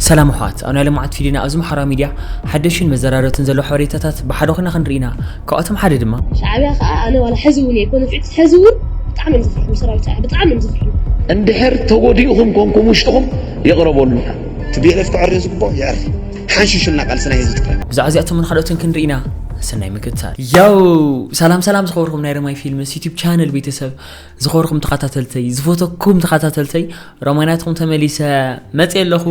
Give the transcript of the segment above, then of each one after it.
ሰላም ኣሕዋት፣ ኣብ ናይ ልምዓት ፊድና ኣብዚ ማሕበራዊ ሚድያ ሓደሽን መዘራረብትን ዘለዉ ሓበሬታታት ብሓደ ኮይና ክንርኢ ኢና። ካብኣቶም ሓደ ድማ ሻዕብያ ከዓ ኣነ ዋላ ሕዚ እውን እየ ኮነ ፍዕቲ ሕዚ እውን ብጣዕሚ እዮም ዘፍርሑ ሰራዊት ሻዕብያ ብጣዕሚ እዮም ዘፍርሑ። እንድሕር ተጎዲእኹም ኮንኩም ውሽጥኹም ይቕረበሉ። ቲ ቢ ኤል ኤፍ ክዕሪ ዝግብኦ የዕሪ። ሓንሽሽልና ቃልስና ህዝቢ ትግራይ። ብዛዕባ እዚኣቶምን ካልኦትን ክንርኢ ኢና። ሰናይ ምክትታል። ያው ሰላም ሰላም ዝኸበርኩም ናይ ረማይ ፊልምስ ዩቲዩብ ቻነል ቤተሰብ፣ ዝኸበርኩም ተኸታተልተይ፣ ዝፈተኩም ተኸታተልተይ፣ ሮማይ ናትኩም ተመሊሰ መፅየ ኣለኹ።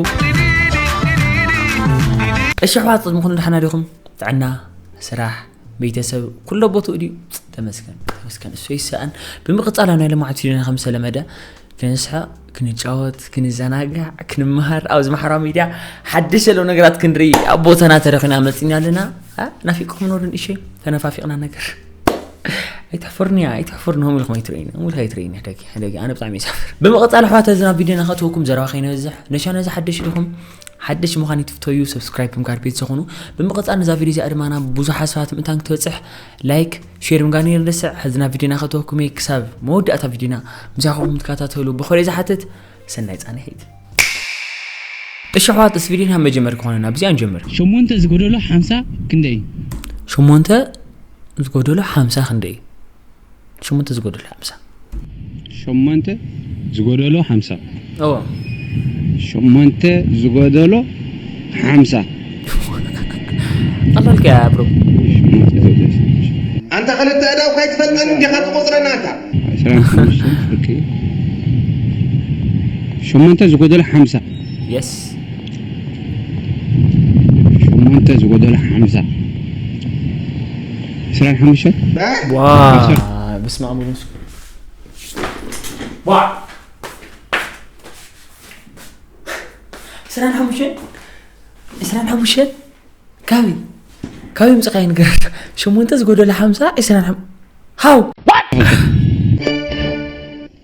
እሺ ኣሕዋት፣ ቅድሚ ኩሉ ደሓና ዲኹም? ጥዕና፣ ስራሕ፣ ቤተሰብ ኩሎ ቦትኡ ድዩ? ተመስገን ተመስገን፣ እሱ ይሰኣን። ብምቕፃል ኣብ ናይ ልምዓት ቪድዮና ከም ዝተለመደ ክንስሕቕ፣ ክንጫወት፣ ክንዘናጋዕ፣ ክንመሃር፣ ኣብዚ ማሕበራዊ ሚድያ ሓድሽ ዘለዉ ነገራት ክንርኢ ኣብ ቦታና ተረኺና መፂና ኣለና። አ? ናፊቅኹም ኖርን እሸይ ተነፋፊቕና ነገር ኣይትሕፍርኒ እያ ኣይትሕፍርኒ፣ ሆም ኢልኩም ኣይትርእይኒ፣ ሆም ኢልካ ኣይትርእይኒ። ሕደጊ ሕደጊ፣ ኣነ ብጣዕሚ ይሳፍር። ብምቕፃል ኣሕዋት፣ እዚ ናብ ቪድዮና ከእትወኩም ዘረባ ከይነበዝሕ፣ ነሻ ነዚ ሓደሽ ኢኹም ሓደሽ ምዃን ይትፍተዩ፣ ሰብስክራይብ ምግባር ቤተሰብ ኩኑ። ብምቕፃል ነዛ ቪድዮ እዚኣ ድማ ናብ ብዙሓት ሰባት ምእንታን ክትበፅሕ ላይክ፣ ሼር ምግባር ነይርደስዕ። ሕዚ ናብ ቪድዮና ከእትወኩም እየ። ክሳብ መወዳእታ ቪድዮና ምሳኹም ትከታተሉ ብኽብሪ ዝሓትት። ሰናይ ፃንሒት። እሺ ኣሕዋት፣ እዚ ቪድዮ ናብ መጀመሪ ክኾነና ብዚኣ ንጀምር። ሸሞንተ ዝጎደሎ ሓምሳ ክንደይ እዩ? ሸሞንተ ዝጎደሎ ሓምሳ ክንደይ እዩ? ሸሞንተ ዝጎደሎ ሓምሳ። ሸሞንተ ዝጎደሎ ሓምሳ። እዎ። ሸሞንተ ዝጎደሎ ሓምሳ። ቀላል ከያ ብሮ። ሸሞንተ ዝጎደሎ ሓምሳ። ኣንታ ክልተ ኣእዳውካ ኣይትፈልጠን እንዲኻ ትቖጽረና ኣንታ። ዕስራን ሓሙሽተን፣ ኦኬ። ሸሞንተ ዝጎደሎ ሓምሳ። የስ። ሸሞንተ ዝጎደሎ ሓምሳ። ዕስራን ሓሙሽተን። ዋ። በስመ ኣብ ወመንፈስ ቅዱስ። ዋ። ዕስራን ሓሙሽተን። ዕስራን ሓሙሽተን። ካበይ? ካበይ ምጽኻይ ንገር። ሸሞንተ ዝጎደሎ ሓምሳ፣ ዕስራን ሓም-፣ ሃው።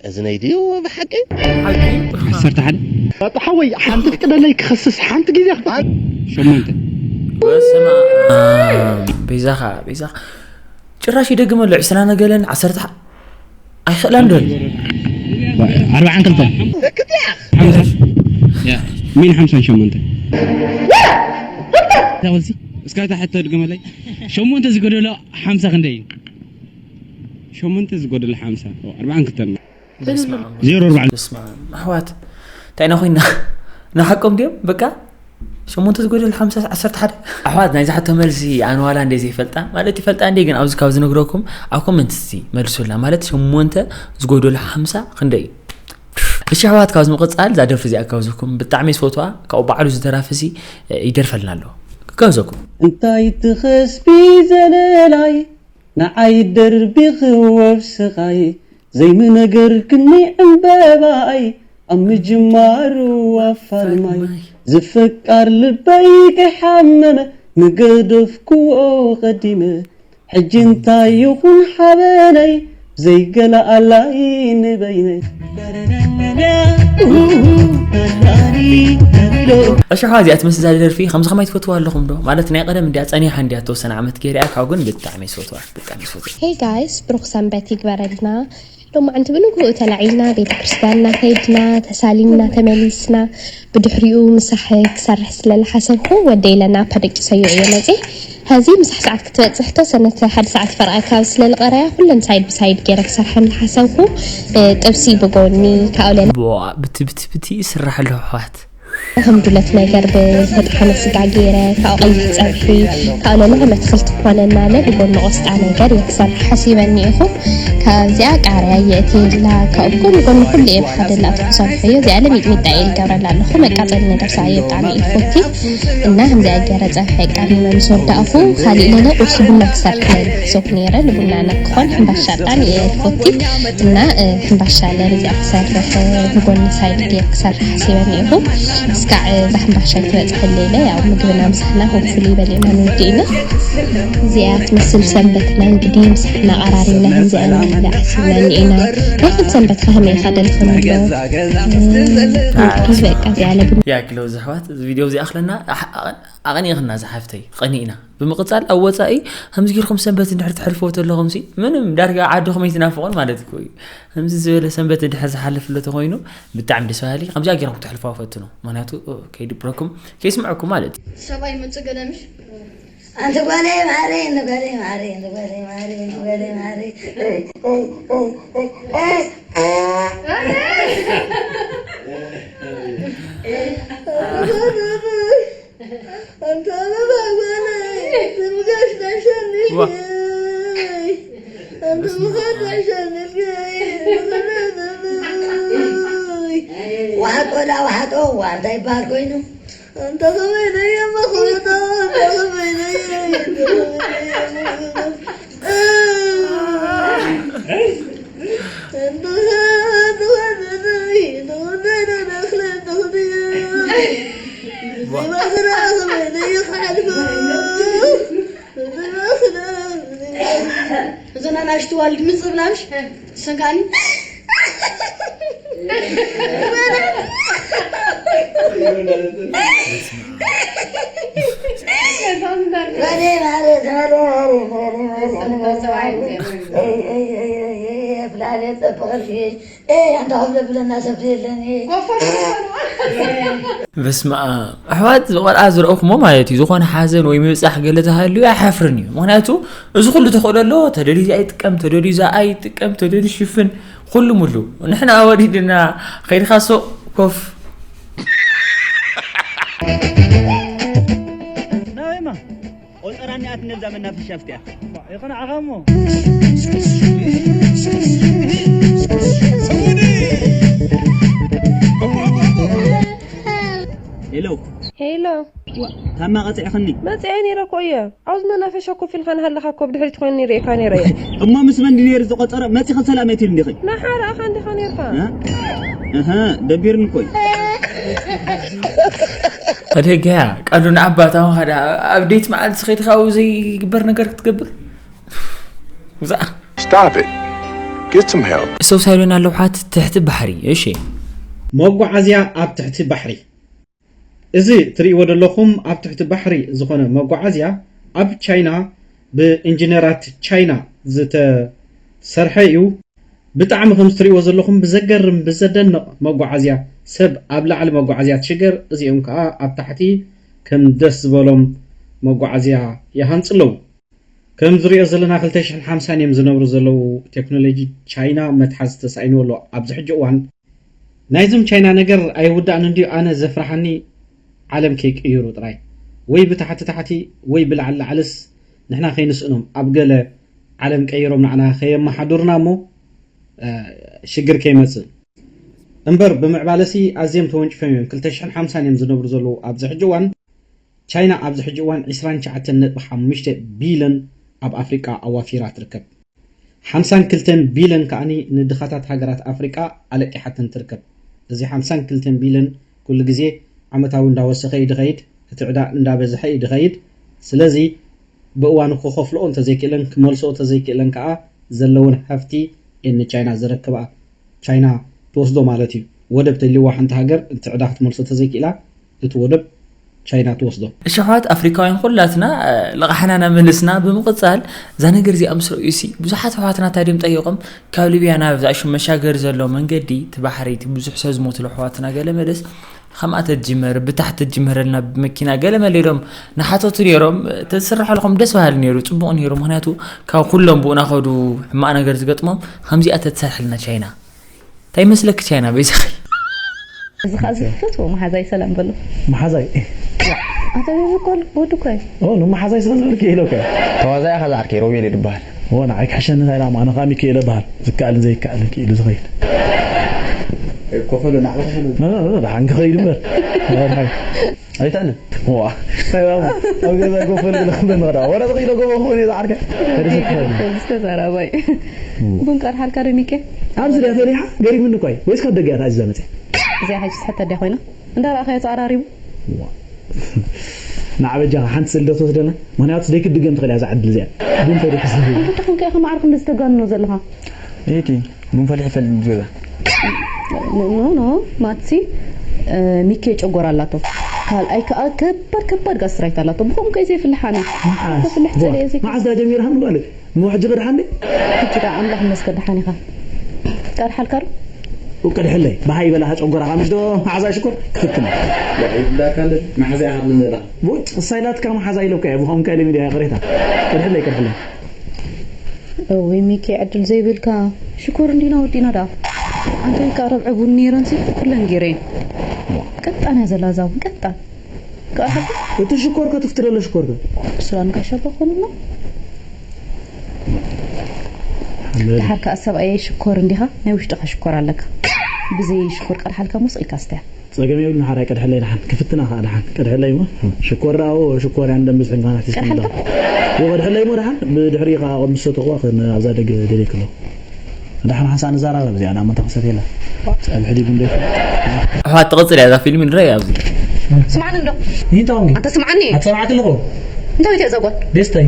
እዚ ናይ ድዩ ብሓቂ? ሓቂ። ዓሰርተ ሓደ። ኣታ ሓወይ፣ ሓንቲ ፍቅደለይ ክኸስስ ሓንቲ ግዜ። ሸሞንተ። በስመ ኣብ። ቤዛኻ፣ ቤዛኻ። ጭራሽ ይደግመሉ፣ ዕስራን ገለን፣ ዓሰርተ ሓ-፣ ኣይኽእላን ዶ? ኣርባዓን ክልተን። ሓምሳ። ያ፣ ሚን ሓምሳን ሸሞንተ። እዛ ወልሲ፣ እስካ እታ ሕቶ ድገመለይ። ሸሞንተ ዝጎደሎ ሓምሳ ክንደይ እዩ? ሸሞንተ ዝጎደሎ ሓምሳ። ኦ፣ ኣርባዓን ክልተን። በስመ ኣብ። ዜሮ ኣርባዕተ። በስመ ኣብ። ኣሕዋት፣ እንታይ ኢና ኮይና? ንሓቆም ድዮም? በቃ፣ ሸሞንተ ዝጎደሎ ሓምሳ፣ ዓሰርተ ሓደ። ኣሕዋት፣ ናይዚ ሕቶ መልሲ ኣነ ዋላ እንደ ዘይፈልጣ፣ ማለት ይፈልጣ እንደ፣ ግን ኣብዚ ካብ ዝነግረኩም ኣብ ኮመንት እስቲ መልሱልና። ማለት ሸሞንተ ዝጎደሎ ሓምሳ ክንደይ እዩ? እሺ ኣሕዋት፣ ካብዚ ምቕጻል እዛ ደርፊ እዚኣ ካብ ዝህኩም ብጣዕሚ ዝፈትዋ፣ ካብኡ ባዕሉ ዝደራፊ እዚ ይደርፈልና ኣሎ። ክጋብዘኩም። እንታይ ትኸስቢ ዘለላይ ንዓይ ደርቢኺ ወብስኻይ፣ ዘይምነገርክኒ ዕምበባይ፣ ኣብ ምጅማሩ ኣፋልማይ፣ ዝፈቃር ልበይ ከይሓመመ፣ ምገደፍክዎ ቀዲመ፣ ሕጂ እንታይ ይኹን ሓበነይ፣ ዘይገላኣላይ ንበይነይ። እሺ፣ ሓዚ እያ ትመስል እዛ ደርፊ። ከምዚ ከማይ ትፈትዋ ኣለኹም ዶ? ማለት ናይ ቀደም እንድያ፣ ጸኒሓ እንድያ፣ ተወሰነ ዓመት ገይራ እያ፣ ካብ ግን ብጣዕሚ ዝፈትዋ፣ ብጣዕሚ ዝፈትዋ። ሄይ ጋይስ፣ ብሩኽ ሰንበት ይግበረልና። ሎማዕንቲ ብንግሆ ተላዒልና ቤተ ክርስቲያንና ከይድና ተሳሊምና ተመሊስና፣ ብድሕሪኡ ምሳሕ ክሰርሕ ስለ ዝሓሰብኩ ወደይ ኢለና ኣፓ ደቂሰዮ እየ መፅየ። ሕዚ ምሳሕ ሰዓት ክትበፅሕ ተወሰነት ሓደ ሰዓት ፈረቓ ካብ ስለ ዝቐረያ ኩለን ሳይድ ብሳይድ ገይረ ክሰርሐን ዝሓሰብኩ፣ እ፣ ጥብሲ ብጎኒ ካብኡ ሌላ ብዋ ብቲ ብቲ ብቲ ይስራሕ ኣሎ ኣሕዋት። ከም ዱለት ነገር ብዝተጠሓነ ስጋ ገይረ፣ ካብኡ ቀይሕ ፀብሒ፣ ካብኡ ለለኸም ኣትክልቲ ክኾነና ለ ብጎኒ ቆስጣ ነገር እየ ክሰርሕ ሓሲበ እኒኤኹ። ካብዚኣ ቃርያ የእትየላ፣ ካብኡ ጎኒ ጎኒ ኩሉ እየ ብሓደ ላእቱ ክሰርሖ እዮ። እዚኣ ለ ሚጥሚጣ እየ ዝገብረላ ኣለኹ። መቃፀሊ ነገር ሰዓየ ብጣዕሚ እየ ዝፈቲ እና ከምዚኣ ገይረ ፀብሒ ኣቃሚመ ምስ ወዳእኹ፣ ካሊእ ለለ ቁርሲ ቡና ክሰርሕ ናይ ዝሓሰብኩ ነይረ። ንቡና ነክ ክኾን ሕምባሻ ብጣዕሚ እየ ዝፈቲ እና፣ እ፣ ሕምባሻ ለ እዚኣ ክሰርሕ፣ እ፣ ብጎኒ ሳይድ ገይረ ክሰርሕ ሓሲበ እኒኤኹ። እስካዕ እዛ ሕምባሻ ኣይትበፅሐለይ ኢለ፣ ያው ምግብና ምሳሕና ሆፕፉሊ በሊዕና ንውድእ ኢና። እዚኣ ትመስል ሰንበትና እንግዲህ ምሳሕና ኣቐራሪብና ከምዚኣ ንብላዕ ሓሲብና እኒኤና። ናይ ኩሉ ሰንበት ከ ከመይ ኢኻ ደልኽንሎ? እንግዲህ በቃ እዚኣ ለግን ያክለው ዝሕዋት፣ እዚ ቪድዮ እዚ ኣኽለና ኣቐኒእኽና ዝሓፍተይ፣ ቀኒእና። ብምቕጻል ኣብ ወጻኢ ከምዚ ጌርኩም ሰንበት እንድሕር ተሕልፍዎ ተለኹም ሲ ምንም ዳርጋ ዓድኹም ኣይትናፍቑን ማለት እኮ እዩ። ከምዚ ዝበለ ሰንበት እንድሕር ዝሓልፍ ኣሎ ተኾይኑ ብጣዕሚ ደስ በሃሊ። ከምዚኣ ጌርኩም ክትሕልፍዋ ፈትኑ። ምኽንያቱ ኦ፣ ከይድብረኩም ከይስምዐኩም ማለት እዩ። ሰብኣይ መጽእ ገለ ምሽ ኣንቲ ጓለይ ማረይ፣ ኣንቲ ጓለይ ማረይ፣ ኣንቲ ጓለይ ማረይ፣ ኣንቲ ጓለይ ማረይ። ኣንቲ ጓለይ ማረይ፣ ኣንቲ ጓለይ ማረይ፣ ኣንቲ ጓለይ ማረይ። ዋ። ኣንቲ ጓለይ ማረይ፣ ኣንቲ ጓለይ ማረይ። ዋሓጥ ቆልዓ ዋሓጦ፣ ዋ፣ እንታይ ይበሃል ኮይኑ? ኣንታ ኸመይ ደየ መኽብቶ፣ ኣንታ ኸመይ ደየ፣ ኣንታ ኸመይ ደየ መኽብቶ። ኣንታ ኸ-፣ ኣንታ ኸ-፣ ኣንታ ኸ-፣ ኣንታ ኸ-፣ ኣንታ ኸ-፣ ዋ። ዘይባኽራ ኸመይ ደየ ክሓልፎ? ዘይባኽራ፣ ዘይባኽራ። እዘን ኣናእሽቱ ዋልድ ምን ዝብላ ምሽ? ሰንጋኒ። በስመ ኣብ። ኣሕዋት፣ ቆልዓ ዝረእኹሞ ማለት እዩ። ዝኾነ ሓዘን ወይ ምብጻሕ ገለ ተሃልዩ ኣይሓፍርን እዩ። ምኽንያቱ፣ እዚ ኩሉ ተኽእሎ ኣለዎ። ተደልዩ እዚኣ ይጥቀም፣ ተደልዩ እዛ ኣይጥቀም፣ ተደልዩ ሽፍን፣ ኩሉ ሙሉ። ንሕና ወዲድና፣ ከይድካ ሱቕ ኮፍ። ናበይማ? ቆጸራ እኒኣትኒ ኣብዛ መናፈሻ ኣብቲኣ። ይኹን ዓኻ እሞ። ሄሎ። ሄሎ። ዋ፣ ታማ ቀጺዕኽኒ። መጺኤ ነይረ እኮ እየ። ኣብዚ መናፈሻ ኮፍ ኢልካ እናሃለኻ እኮ ብድሕሪት ኮይነ ይርእየካ ነይረ እየ። እሞ ምስ መን ድዩ ነይሩ ዝቆጸረ? መጺኺ ሰላም ኣይትብሊ እንዲኺ? ንዓኻ ርኣኻ እንዲኻ ነይርካ። እ? እህ፣ ደቢርኒ እኮ እዩ። ኣደገያ፣ ቃሉ ንኣባታ ምኻዳ፣ ኣብ ዴት መዓልቲ ኸይድካ ኣብኡ ዘይግበር ነገር ክትገብር? ውዛእ። Stop it. Get some help. ሰው ሳይሎን ኣለውሓት ትሕቲ ባሕሪ፣ እሺ። መጓዓዝያ ኣብ ትሕቲ ባሕሪ። እዚ ትርእይዎ ዘለኹም ኣብ ትሕቲ ባሕሪ ዝኾነ መጓዓዝያ ኣብ ቻይና ብኢንጂነራት ቻይና ዝተሰርሐ እዩ። ብጣዕሚ ከምዚ ትርእይዎ ዘለኹም ብዘገርም ብዘደንቕ መጓዓዝያ፣ ሰብ ኣብ ላዕሊ መጓዓዝያ ትሽገር፣ እዚኦም ከኣ ኣብ ታሕቲ ከም ደስ ዝበሎም መጓዓዝያ ይሃንጹ ኣለዉ። ከም ዝሪኦ ዘለና ክልተ ሽሕን ሓምሳን እዮም ዝነብሩ ዘለዉ። ቴክኖሎጂ ቻይና መትሓዚ ተሳኢንዎ ኣሎ ኣብዚ ሕጂ እዋን። ናይዞም ቻይና ነገር ኣይውዳእን እንድዩ። ኣነ ዘፍርሓኒ ዓለም ከይቅይሩ ጥራይ፣ ወይ ብታሕቲ ታሕቲ ወይ ብላዕሊ ላዕልስ ንሕና ከይንስእኖም ኣብ ገለ ዓለም ቀይሮም ንዓና ከየመሓድሩና እሞ፣ እ፣ ሽግር ከይመጽእ። እምበር ብምዕባለሲ ኣዝዮም ተወንጭፎም እዮም። ክልተ ሽሕን ሓምሳን እዮም ዝነብሩ ዘለዉ ኣብዚ ሕጂ እዋን። ቻይና ኣብዚ ሕጂ እዋን ዕስራን ትሽዓተን ነጥቢ ሓሙሽተ ቢልዮን ኣብ ኣፍሪቃ ኣዋፊራ ትርከብ። ሓምሳን ክልተን ቢልዮን ከኣ ንድኻታት ሃገራት ኣፍሪቃ ኣለቂሓተን ትርከብ። እዚ ሓምሳን ክልተን ቢልዮን ኩሉ ግዜ ዓመታዊ እንዳወሰኸ እዩ ድኸይድ፣ እቲ ዕዳ እንዳበዝሐ እዩ ድኸይድ። ስለዚ ብእዋኑ ክኸፍልኦ እንተዘይክእለን፣ ክመልስኦ እንተዘይክእለን ከኣ ዘለወን ሃፍቲ ንቻይና ዘረክባ ቻይና ትወስዶ ማለት እዩ። ወደብ ተልዋ ሓንቲ ሃገር እቲ ዕዳ ክትመልሶ ተዘይክእላ እቲ ወደብ ቻይና ትወስዶ። እሺ ኣሕዋት ኣፍሪካውያን ኩላትና፣ እ፣ ልቓሕና እናመለስና ብምቕጻል እዛ ነገር እዚኣ ምስ ረእዩ ሲ ብዙሓት ኣሕዋትና እንታይ ድዮም ጠይቖም? ካብ ሊብያ ናብ እዛ ሽም መሻገሪ ዘሎ መንገዲ እቲ ባሕሪ እቲ ብዙሕ ሰብ ዝሞትሉ ኣሕዋትና ገለ መለስ ከምኣ ተትጅመር ብታሕቲ ተትጅመረልና ብመኪና ገለ መለ ኢሎም ንሓተቱ ነይሮም። ተዝስርሐልኩም ደስ በሃሊ ነይሩ፣ ጽቡቕ ነይሩ። ምኽንያቱ ካብ ኩሎም ብኡ ናኸዱ ሕማቕ ነገር ዝገጥሞም ከምዚኣ ተትሰርሐልና ቻይና። እንታይ ይመስለኪ ቻይና በይዛኺ? እዚ ኸኣ ዝፈትዎ መሓዛይ ሰላም በሎ። መሓዛይ? ኣታ ቤቢ ኮል ወዲ እኮ እዩ። ኦ፣ ንመሓዛይ ስለ ዝበልኪ ኢለ እኮ። ተዋዛያ ኸዛ ዓርከይ ሮቤል እዩ ዝበሃል። ኦ፣ ንዓይ ክሕሸኒ እንታይ ኢላ? ኣነ ኸኣ ሚካኤል እበሃል። ዝከኣልን ዘይከኣልን ክኢሉ ዝኸይድ። ኮፈሎ ናዕባ ኮፈሎ። ኖ፣ ኖ፣ ኖ፣ ደሓን ክኸይድ እምበር። ደሓን። ኣይታነ። ዋ። እንታይ ባቡ? ኣብ ገዛ ኮፈሎ ኢለ ክንበል ንኸዳ። ወረ ዝኸይዶ ጎቦ ክኾን እዩ ዝዓርከ። ዝተዛራባይ። ቡን ቀድሓልካ ዶ ሚኬ? ኣብዚ ድያ ፈሪሓ? ገሪሙኒ እኮ እዩ። ወይስ ካብ ደገ እያ ተኣዚዛ መፅያ? እዚኣ ሕጂ ትሕተ ድያ ኮይና? እንዳረኣኻዮ ተቐራሪቡ። ዋ። ንዓ በጃኻ ሓንቲ ስእሊ ዶ ትወስደና? ምኽንያቱ ዘይክትድገም ትኽእል እያ እዛ ዕድል እዚኣ። ግን ፈሪሐ ስለ። እንታይ ደኣ ክንከ ኢኻ መዓርኩ እንደዚ ተጋንኖ ዘለኻ? እይቲ፣ ቡን ፈሊሑ ይፈልጥ ገዛ። ኖ፣ ኖ፣ ኖ፣ ማትሲ፣ እ፣ ሚኬ ጨጎራ ኣላቶ። ካልኣይ ከዓ ከባድ ከባድ ጋስትራይት ኣላቶ። ብኸምኡ ከይ ዘይፍልሕ ኣነ። መዓዝ? ከፍልሕ ዋ፣ ጸልየ ዘይከ- መዓዝ ዳ ጀሚርካ ንጓለይ? እሞ ሕጂ ከ ደሓን ድየ? ሕጂ ደኣ ኣምላኽ ይመስገን ደሓን ኢኻ። ቀድሓልካ ዶ? ቀድሕለይ፣ ብሃይ በላ ጨጎራኻ፣ ምሽ ዶ መሓዛ ሽኮር ክፍትን። ይብላካ ኣሎ፣ መሓዛ ኢኻ ትብለኒ ዘለኻ። ቡጭ፣ እሳይ ናትካ መሓዛ ኢለካ እየ፣ ብኸምኡ ከ ኢለ ሚድያ ቅሬታ። ቀድሕለይ፣ ቀድሕለይ። እውይ ሚኪ፣ ዕድል ዘይብልካ። ሽኮር እንዲና ወዲና ደኣ። ኣንተ ኢልካ ረብዐ ቡን ነይረንሲ፣ ኩለን ገይረን። ቀጣን እያ ዘላ እዛ ቡን፣ ቀጣን። ከኣ እቲ ሽኮር ከ ትፍትረለ ሽኮር ከ? ስራን ጋሻ ባኾንና። ኣለ። ድሓር ከኣ ሰብኣየይ ሽኮር እንዲኻ፣ ናይ ውሽጥኻ ሽኮር ኣለካ። ብዘይ ሽኮር ቀድሓልካ ሞስ ኢልካ ስተያ። ጸገም የብሉን ሓራይ ቀድሐለይ ደሓን። ክፍትና ከኣ ደሓን። ቀድሐለይ እሞ ሽኮር ደኣ ሽኮር ያን ደንብ ዝሕንጋና ትስሕንዶ። ቀድሓልካ? ይቐድሐለይ እሞ ደሓን ብድሕሪ ከኣ ምስ ሰተኹዋ ከን ኣብዛ ደገ ደልየክሎ። ደሓን ሓንሳእ ንዛራረብ እዚኣ ናብ መተኸሰት የላ። ጸብሒ ዲቡ እንደ ኣሕዋት ትቕጽል እያ እዛ ፊልም ንረኣይ ኣብዚ። ስማዕኒ እንዶ። ይንታው እንዲ? ኣንተ ስማዕኒ። ኣትሰማዕክ ኣለኹ። እንታይ ቤት እያ እዛ ጓል? ቤስተይ።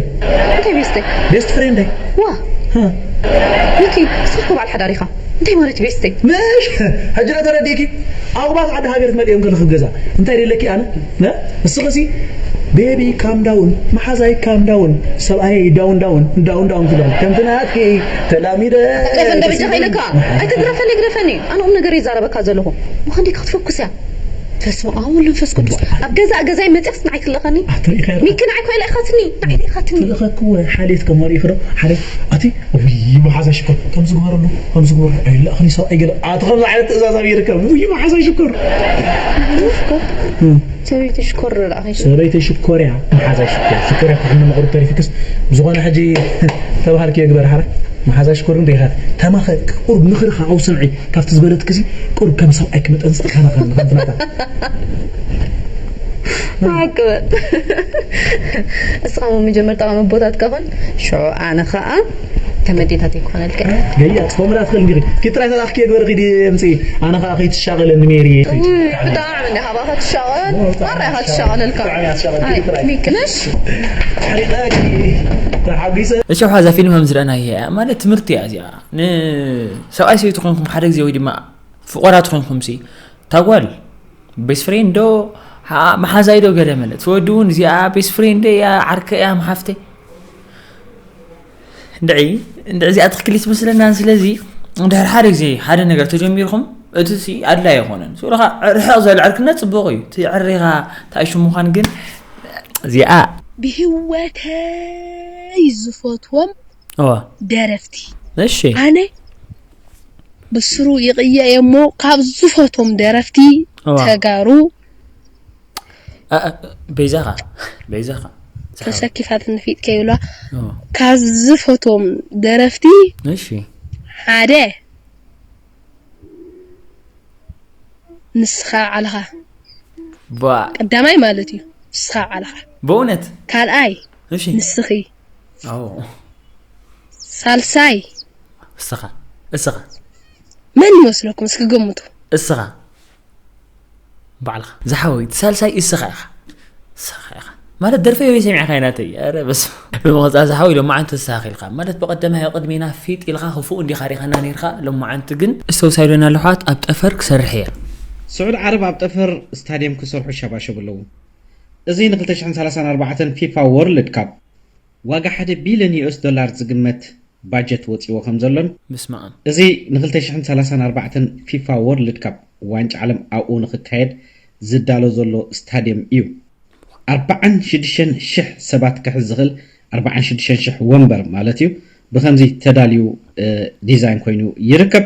እንታይ ቤስተይ? ቤስት ፍሬንደይ። ዋ። ሀ። ሚኪ፣ ስልኩ በዓል ሓዳር ኢኻ። እንታይ ማለት ቤስተይ? ምሽ፣ ሕጂ ዶ ተረዲእኪ? ኣቑባት ዓዲ ሃገር ትመልኦም ከለኺ ገዛ። እንታይ ደለኪ ኣነ? ነ? ንስኺ ሲ ቤቢ ካም ዳውን፣ መሓዛይ ካም ዳውን፣ ሰብኣየይ ዳውን ዳውን፣ ዳውን ዳውን ትብለኺ። ከምቲ ናትኪ ተላሚደ ቀፍ እንደ በጃኻ ኢለካ። ኣይትግረፈኒ፣ ግረፈኒ። ኣነ ቁም ነገር ይዛረበካ ዘለኹ። ምዃን ዲካ ክትፈኩስ እያ። በስመ ኣብ ወወልድ ወመንፈስ ቅዱስ። ኣብ ገዛእ ገዛይ መፅያስ ንዓይ ትልእኸኒ? ኣትልኢኸ ኢኻ። ሚኪ ንዓይ ኮይላ ኢኻትኒ፣ ንዓይ ኢኻትኒ። ትልእኸኪ ወይ ሓልየት ከም ወሪእኺ ዶ? ሓልየት፣ ኣቲ፣ ውይ፣ መሓዛ ሽኮር፣ ከምዚ ግበረሉ፣ ከምዚ ግበረሉ። ኣይልእኽኒ ሰብኣይ ገለ። ኣቲ ከምዚ ዓይነት ትእዛዝ ኣበይ ይርከብ? ውይ፣ መሓዛ ሽኮር። ሽኮር? እም። ሰበይቲ ሽኮር ዶ ደኣ ከይሽ? ሰበይቲ ሽኮር እያ፣ መሓዛ ሽኮር። ሽኮር እያ፣ ክሕሚ ምቕሩብ ተሪፊክስ። ብዝኾነ ሕጂ ተባሃልኪ የግበር፣ ሓራ። መሓዛ ሽኮር ግን ደይኻት። ተማኸ፣ ቁሩብ ምኽሪ ካብ ስምዒ። ካብቲ ዝበለትኪ እዚ ቁሩብ ከም ሰብኣይ ክመጠን ዝትኻና ከም ከም ፍናታ። ሓቂ በል። እስኻ እውን መጀመርታ ካብ ኣቦታትካ ኾን፣ ሽዑ ኣነ ኸኣ ከም ኣዴታተይ ክኾነልካ እየ። ገያ፣ ጽፎምላ ትኽእል እንዲኺ። ኪድ ጥራይ ተላእኽኪ የግበር ኺዲ የምጽኢ። ኣነ ኸኣ ከይትሻቐለኒ ሜሪ። ውይ፣ ብጣዕሚ እንዲኻ ባኻ ትሻቐል። ማራ ኢኻ ትሻቐለልካ። ብጣዕሚ እያ ትሻቐል። ኣይ፣ ኪድ ጥራይ። ሚኪ፣ ምሽ? ሓሪቐኪ፣ ተሓጒሰ። እሺ፣ ሓዛ ፊልም ከም ዝረኣናዮ እያ። ማለት ትምህርቲ እያ እዚኣ። ንሰብኣይ ሰበይቲ ኮንኩም ሓደ ግዜ ወይ ድማ ፍቑራት ኮይንኩም ሲ፣ እታ ጓል ቤስት ፍሬንድ ዶ ሓ-፣ መሓዛይ ዶ ገለ መለ፣ እቲ ወዲ እውን እዚኣ ቤስት ፍሬንድ እያ፣ ዓርከ እያ፣ መሓፍተይ። እንድዒ፣ እንድዒ እዚኣ ትኽክል ኣይትመስለናን። ስለዚ እንድሕር ሓደ ግዜ ሓደ ነገር ተጀሚርኩም፣ እቲ ሲ ኣድላይ ኣይኮነን። ስኡልኻ ርሕቕ ዝበለ ዕርክነት ጽቡቕ እዩ። እቲ ዕሪኻ ተኣይሹ ምዃን ግን እዚኣ ብህይወተይ ዝፈትዎም እዋ። ደረፍቲ። እሺ። ኣነ ብስሩ ይቕየ እየ እሞ ካብ ዝፈቶም ደረፍቲ እዋ። ተጋሩ ኣ-፣ ኣ-፣ በይዛኻ፣ በይዛኻ። ተሰኪፋ ትንፊጥ ከይብላ እዋ። ካብ ዝፈቶም ደረፍቲ እሺ። ሓደ ንስኻ ባዕልኻ። ቧ። ቀዳማይ ማለት እዩ፣ ንስኻ ባዕልኻ። በእውነት? ካልኣይ፣ እሺ። ንስኺ። ኣዎ። ሳልሳይ፣ እስኻ። እስኻ። መን ይመስለኩም? እስኪ ገምቱ። እስኻ። ባዕልኻ። ዝሓወይ፣ እቲ ሳልሳይ እስኻ ኢኻ። እስኻ ኢኻ። ማለት ደርፈይ ወይ ሰሚዕካ ኢናተይ። ኣረ በስመ ኣብ። ብምቕጻል ዝሓወይ፣ ሎማዓንቲ ተስተኻኺልካ። ማለት ብቐደማይ ኣብ ቅድሜና ፊጥ ኢልካ ክፉእ እንዲኻ ሪኻና ነይርካ። ሎማዓንቲ ግን እስተውሳይዶና ኣለኹ፣ ኣብ ጠፈር ክሰርሕ እየ። ስዑድ ዓረብ ኣብ ጠፈር ስታድየም ክሰርሑ ይሸባሸቡ ኣለዉ። እዚ ን ክልተ ሽሕን ሰላሳን ኣርባዕተን ፊፋ ወርልድ ካፕ ዋጋ ሓደ ቢልዮን ዩ ኤስ ዶላር ዝግመት ባጀት ወጺዎ ከም ዘሎን፣ በስመ ኣብ። እዚ ን ክልተ ሽሕን ሰላሳን ኣርባዕተን ፊፋ ወርልድ ካፕ ዋንጫ ዓለም ኣብኡ ንኽካየድ ዝዳሎ ዘሎ ስታድየም እዩ። ኣርባዓን ሽዱሽተን ሽሕ ሰባት ክሕዝ ዝኽእል፣ ኣርባዓን ሽዱሽተን ሽሕ ወንበር ማለት እዩ። ብኸምዚ ተዳልዩ፣ እ፣ ዲዛይን ኮይኑ ይርከብ።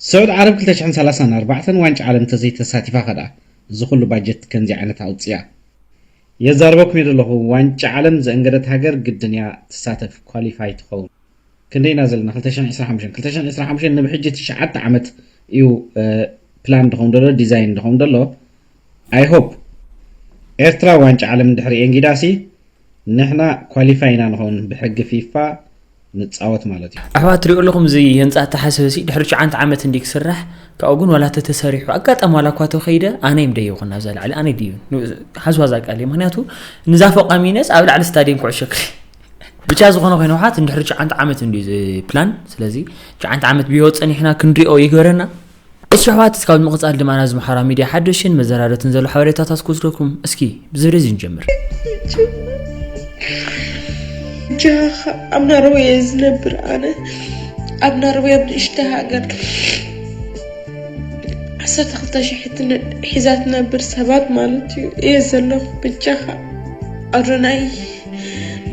ስዑድ ዓረብ ክልተ ሽሕን ሰላሳን ኣርባዕተን ዋንጫ ዓለም እንተዘይተሳቲፋ ከ ደኣ፣ እዚ ኩሉ ባጀት ከምዚ ዓይነት ኣውጺኣ? የዛርበኩም እየ ዘለኹ፣ ዋንጫ ዓለም ዘእንገደት ሃገር ግድን እያ ትሳተፍ፣ ኳሊፋይ ትኸውን። ክንደይ ኢና ዘለና? ክልተ ሽሕን ዕስራን ሓሙሽተን፣ ክልተ ሽሕን ዕስራን ሓሙሽተን ንብሕጂ ትሽዓተ ዓመት እዩ፣ እ፣ ፕላን ድኸውን ደሎ፣ ዲዛይን ድኸውን ደሎ። I hope ኤርትራ ዋንጫ ዓለም እንድሕሪ ኤንጊዳሲ፣ ንሕና ኳሊፋይ ኢና ንኸውን፣ ብሕጊ ፊፋ ንጻወት ማለት እዩ። ኣሕዋት፣ ትሪኡ ኣለኹም፣ እዚ ህንጻ ኣተሓሳሰቢ ሲ ድሕሪ ትሽዓተ ዓመት እንዲ ክስራሕ፣ ካብኡ ግን ዋላ ተተሰሪሑ፣ ኣጋጣሚ ዋላ እኳ ተኸይደ፣ ኣነ እየ ምደይብኩ ናብዛ ላዕሊ፣ ኣነ ድዩ? ን-፣ ሓዝዋ እዛ ቃል እየ። ምኽንያቱ፣ ንዛ ፎቕ ኣሚነስ ኣብ ላዕሊ ስታድየም ኩዕሾ ክርኢ። ብቻ ዝኾነ ኮይኑ፣ ኣሕዋት፣ እንድሕሪ ትሽዓተ ዓመት እንዲ እዚ ፕላን፣ ስለዚ፣ ትሽዓተ ዓመት ብህይወት ጸኒሕና ክንሪኦ ይግበረና። እሺ ኣሕዋት፣ እስካብ ምቕጻል ድማ ናብዚ ማሕበራዊ ሚድያ ሓደሽን መዘራረትን ዘሎ ሓበሬታታት ክወስደኩም። እስኪ ብዝብሪ እዚ ንጀምር። ጃኻ ኣብ ናርወይ እየ ዝነብር። ኣነ ኣብ ናርወይ ኣብ ንእሽተ ሃገር ዓሰርተ ክልተ ሽሕ ሒዛ ትነብር ሰባት ማለት እዩ እየ ዘለኹ። ብጃኻ ኣዶናይ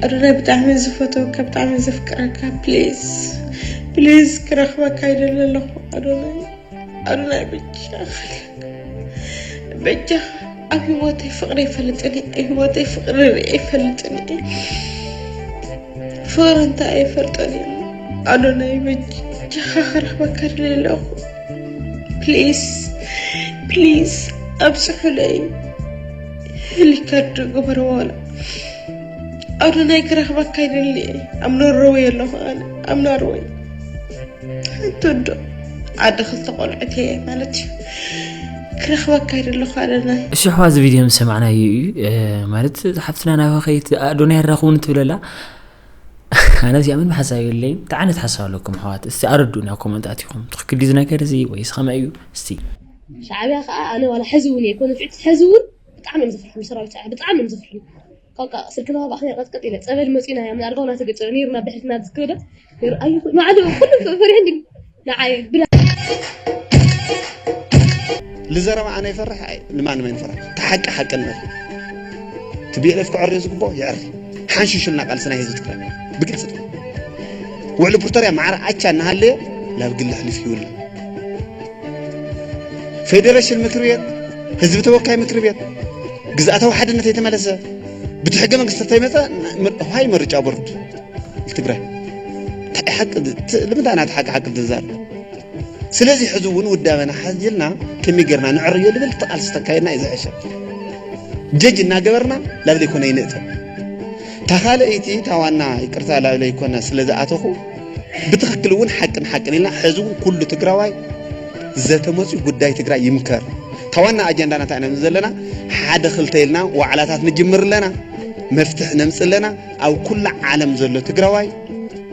ኣዶናይ ብጣዕሚ ዝፈተወካ ብጣዕሚ ዘፍቅረካ ፕሊዝ ፕሊዝ ክረኽበካ ይደሊ ኣለኹ ኣዶናይ ኣዶናይ በጃኻ በጃኻ ኣብ ህይወተይ ፍቕሪ ኣይፈልጥን እየ ኣብ ህይወተይ ፍቕሪ ርኢ ኣይፈልጥን እየ ፍቕሪ እንታይ ኣይፈልጠን እየ ኣዶናይ በጃኻ ክረኽበካ ደሊ ኣለኹ ፕሊዝ ፕሊዝ ኣብፅሑለይ ሪከርድ ግበርዎ ኣዶናይ ክረኽበካ ይደሊ እየ ኣብ ኖርወይ ኣለኹ ኣነ ኣብ ኖርወይ ሓንቲ ወዶ ዓዲ ክልተ ቆልዑት እየ ማለት እዩ ክረኽበካ ይደለኹ ኣዶናይ እሺ ኣሕዋት፣ እዚ ቪድዮ ምስ ሰማዕናዮ እዩ ማለት ሓፍትና ናብ ከይት ኣዶናይ ኣራኽቡኒ ትብለላ። ኣነ እዚኣ ምን ሓሳብ የለይን። እንታይ ዓይነት ሓሳብ ኣለኩም ኣሕዋት? እስቲ ኣረዱኒ ኣብ ኮመንት ኣቲኹም። ትኽክል ድዩ እዚ ነገር እዚ ወይስ ከመይ እዩ? እስቲ ሻዕብያ ከዓ ኣነ ዋላ ሕዚ እውን እየ ኮነ ፍዕቲ ሕዚ እውን ብጣዕሚ እዮም ዘፍርሑኒ ሰራዊት ሻዕብያ ብጣዕሚ እዮም ዘፍርሑኒ። ካቃ ስልክና ባዕኸ ቀጥቀጥ ኢለ ጸበል መጺና እያ ምን ኣልጋውና ተገጨ ነይርና ብሕልፍና ዝክበደ ነይሩ ኣይ ማዕዶ ኩሉ ፈሪሕኒ ንዓይ ብላ ልዘረባ ኣነ ይፈርሕ ኣይ ንማንም ኣይንፈርሕ ተሓቂ ሓቂ ንበል ትቢኤልኤፍ ክዕርዮ ዝግብኦ ይዕሪ ሓንሽሽልና ቃልሲ ናይ ህዝቢ ትግራይ ብግልፂ ውዕሊ ፕሪቶርያ ማዕረ ኣቻ እናሃለየ ናብ ግሊ ሕልፍ ይውሉ ፌዴሬሽን ምክር ቤት ህዝቢ ተወካይ ምክር ቤት ግዝኣታዊ ሓድነት የተመለሰ ብቲ ሕገ መንግስቲ ተይመፀ ይ መርጫ ቦርድ ትግራይ እንታይ ሓቂ ልምንታይ ናቲ ሓቂ ሓቂ ትዛረብ ስለዚ ሕዚ እውን ውዳበና ሓዚልና ከመይ ጌርና ንዕርዮ ልብል እቲ ቃልሲ ተካየድና እዩ ዝሕሸ ጀጅ እናገበርና ላብ ዘይኮነ ይንእተ እታ ካልኣይቲ እታ ዋና ይቅርታ ላብ ዘይኮነ ስለ ዝኣተኹ ብትኽክል እውን ሓቅን ሓቅን ኢልና ሕዚ እውን ኩሉ ትግራዋይ ዘተመፅኡ ጉዳይ ትግራይ ይምከር እታ ዋና ኣጀንዳና እንታይ ኢና ዘለና ሓደ ክልተ ኢልና ዋዕላታት ንጅምር ኣለና መፍትሒ ነምፅእ ኣለና ኣብ ኩላ ዓለም ዘሎ ትግራዋይ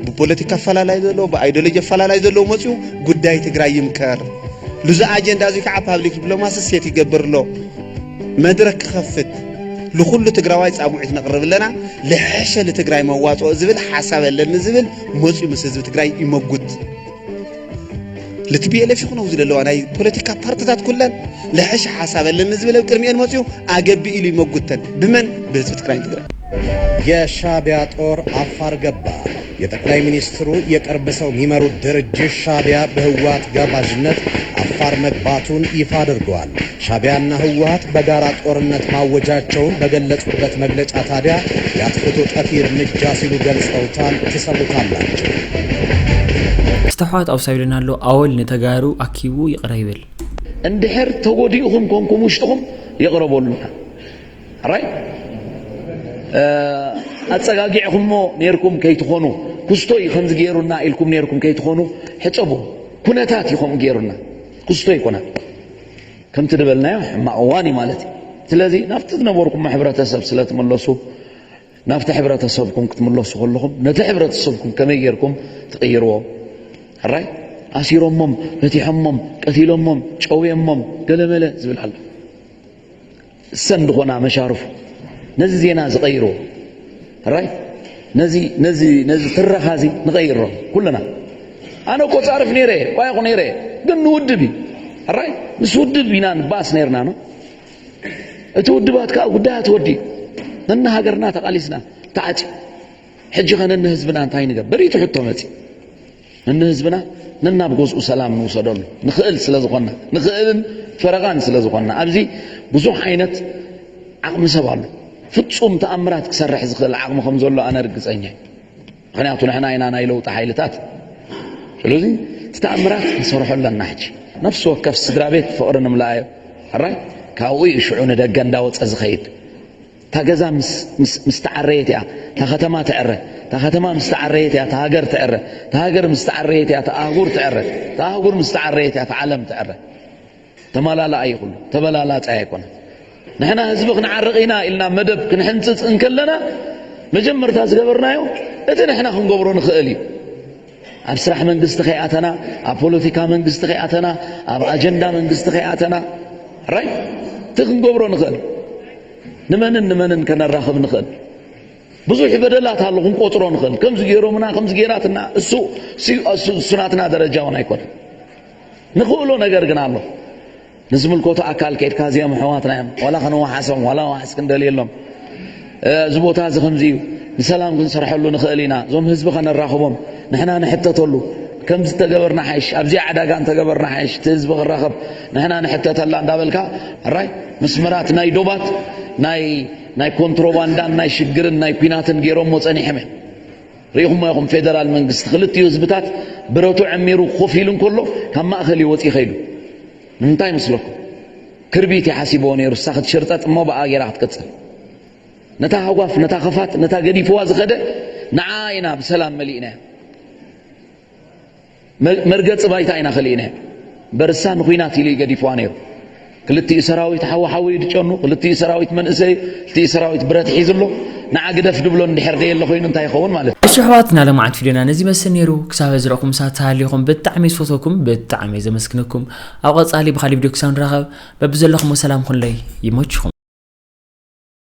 ብፖለቲካ ኣፈላላይ ዘለዎ ብኣይዶሎጂ ኣፈላላይ ዘለዎ መፅኡ ጉዳይ ትግራይ ይምከር ልዙ ኣጀንዳ እዚ ከዓ ፓብሊክ ዲፕሎማሲ ሴት ይገብር ኣሎ መድረክ ክኸፍት ልኩሉ ትግራዋይ ፃጉዒት ነቕርብ ኣለና ልሕሸ ልትግራይ መዋፅኦ ዝብል ሓሳብ ኣለኒ ዝብል መፅኡ ምስ ህዝቢ ትግራይ ይመጉት ልትቢኤልኤፍ ይኹነው ዝለለዋ ናይ ፖለቲካ ፓርትታት ኩለን ልሕሽ ሓሳብ ኣለኒ ዝብል ኣብ ቅድሚኤን መፅኡ ኣገቢ ኢሉ ይመጉተን ብመን ብህዝቢ ትግራይ ትግራይ የሻቢያ ጦር አፋር ገባ። የጠቅላይ ሚኒስትሩ የቅርብ ሰው የሚመሩት ድርጅት ሻቢያ በህወሓት ጋባዥነት አፋር መግባቱን ይፋ አድርገዋል። ሻቢያና ህወሓት በጋራ ጦርነት ማወጃቸውን በገለጹበት መግለጫ ታዲያ የአጥፍቶ ጠፊ እርምጃ ሲሉ ገልጸውታል። ትሰሙታላችሁ። ዝተሕዋት ኣብ ሳይድና ኣሎ ኣወል ንተጋሩ ኣኪቡ ይቕረ ይብል እንድሕር ተጎዲእኹም ኮንኩም ውሽጥኹም ይቕረ በሉና ራይ ኣፀጋጊዕኹሞ ነርኩም ከይትኾኑ ኩስቶይ ከምዚ ገይሩና ኢልኩም ነርኩም ከይትኾኑ ሕፀቡ ኩነታት እዩ ከምኡ ገይሩና ኩስቶ ይኮና ከምቲ ዝበልናዮ ሕማቕ እዋን እዩ ማለት እዩ ስለዚ ናብቲ ዝነበርኩም ሕብረተሰብ ስለ ትምለሱ ናብቲ ሕብረተሰብኩም ክትምለሱ ከለኹም ነቲ ሕብረተሰብኩም ከመይ ጌርኩም ትቕይርዎ ሕራይ ኣሲሮሞም ፈቲሖሞም ቀቲሎሞም ጨውዮሞም ገለመለ ዝብል ኣሎ እሰን ዝኾና መሻርፉ ነዚ ዜና ዝቐይርዎ ሕራይ ነዚ ነዚ ነዚ ትረኻ እዚ ንቐይሮ ኩልና ኣነ እኮ ፃርፍ ነይረ ቋይቑ ነይረ ግን ንውድብ እዩ ሕራይ ምስ ውድብ ኢና ንባስ ነይርና ነው እቲ ውድባት ከዓ ጉዳያት ወዲ ነና ሃገርና ተቃሊስና ተዓፂ ሕጂ ከ ነና ህዝብና እንታይ ንገብር እቲ ሕቶ መፂ ነና ህዝብና ነናብ ገዝኡ ሰላም ንውሰደሉ ንኽእል ስለ ዝኾና ንኽእልን ፈረቓን ስለ ዝኾና ኣብዚ ብዙሕ ዓይነት ዓቕሚ ሰብ ኣሎ ፍፁም ተኣምራት ክሰርሕ ዝኽእል ዓቕሚ ከም ዘሎ ኣነ ርግፀኛ ምክንያቱ ንሕና ኢና ናይ ለውጢ ሓይልታት ስለዚ እቲ ተኣምራት ክንሰርሖ ኣለና ሕጂ ነፍሲ ወከፍ ስድራ ቤት ፍቕሪ ንምልኣዮ ሕራይ ካብኡ እዩ ሽዑ ንደገ እንዳወፀ ዝኸይድ እታ ገዛ ምስ ተዓረየት እያ እታ ከተማ ትዕረ እታ ከተማ ምስ ተዓረየት እያ እታ ሃገር ትዕረ እታ ሃገር ምስ ተዓረየት እያ እታ ኣህጉር ትዕረ እታ ኣህጉር ምስ ተዓረየት እያ እታ ዓለም ትዕረ ተማላላኣ ይኹሉ ተበላላፃ ኣይኮነ ንሕና ህዝቢ ክንዓርቕ ኢና ኢልና መደብ ክንሕንፅፅ እንከለና መጀመርታ ዝገበርናዮ እቲ ንሕና ክንገብሮ ንኽእል እዩ ኣብ ስራሕ መንግስቲ ከይኣተና፣ ኣብ ፖለቲካ መንግስቲ ከይኣተና፣ ኣብ ኣጀንዳ መንግስቲ ከይኣተና፣ ራይ እቲ ክንገብሮ ንኽእል፣ ንመንን ንመንን ከነራኽብ ንኽእል። ብዙሕ በደላት ኣሎ ክንቆፅሮ ንኽእል። ከምዚ ገይሮምና፣ ከምዚ ገይራትና፣ እሱ እሱ- እሱ- እሱ ናትና ደረጃ እውን ኣይኮነን። ንኽእሎ ነገር ግን ኣሎ። ንዝምልከቶ ኣካል ከይድካ፣ እዚኦም ኣሕዋትና እዮም፣ ዋላ ከነወሓሶም ዋላ ዋሕስ ክንደልየሎም፣ እዚ ቦታ እዚ ከምዚ እዩ፣ ንሰላም ክንሰርሐሉ ንኽእል ኢና፣ እዞም ህዝቢ ከነራኽቦም፣ ንሕና ንሕተተሉ፣ ከምዚ ተገበርና ሓይሽ፣ ኣብዚኣ ዕዳጋ እንተገበርና ሓይሽ፣ እቲ ህዝቢ ክራኸብ ንሕና ንሕተተላ እንዳበልካ፣ ሕራይ መስመራት ናይ ዶባት ናይ ናይ ኮንትሮባንዳን ናይ ሽግርን ናይ ኲናትን ገይሮሞ ጸኒሖም እዮም። ርኢኹሞ ኢኹም፣ ፌደራል መንግስቲ ክልቲኡ ህዝብታት ብረቱ ዕሚሩ ኮፍ ኢሉ እንከሎ ካብ ማእከል እዩ ወፂኡ ከይዱ። ንምንታይ ይመስለኩም? ክርቢት እዩ ሓሲብዎ ነይሩ፣ እሳ ክትሽርጠጥ እሞ ብኣ ገይራ ክትቅፅል። ነታ ሃጓፍ፣ ነታ ኸፋት፣ ነታ ገዲፍዋ ዝኸደ ንዓ ኢና ብሰላም መሊእናያ። መ- መርገፂ ባይታ ኢና ከሊእናያ። በርሳ ንኹናት ኢሉ እዩ ገዲፍዋ ነይሩ። ክልቲኡ ሰራዊት ሓዊ ሓዊ እዩ ድጨኑ፣ ክልቲኡ ሰራዊት መንእሰይ፣ ክልቲኡ ሰራዊት ብረት ሒዙ ኣሎ። ንዓ ግደፍ ድብሎ እንድሕር ደየለ ኮይኑ እንታይ ይኸውን ማለት እዩ? እሺ ኣሕዋትና፣ ለማዓት ቪድዮና ነዚ ይመስል ነይሩ። ክሳብ ዝረእኹም ሳት ተሃሊኹም ብጣዕሚ ዝፈትወኩም፣ ብጣዕሚ ዘመስግነኩም። ኣብ ቀጻሊ ብኻሊእ ቪድዮ ክሳብ ንራኸብ በብዘለኹም ሰላም ኩንለይ፣ ይመችኹም።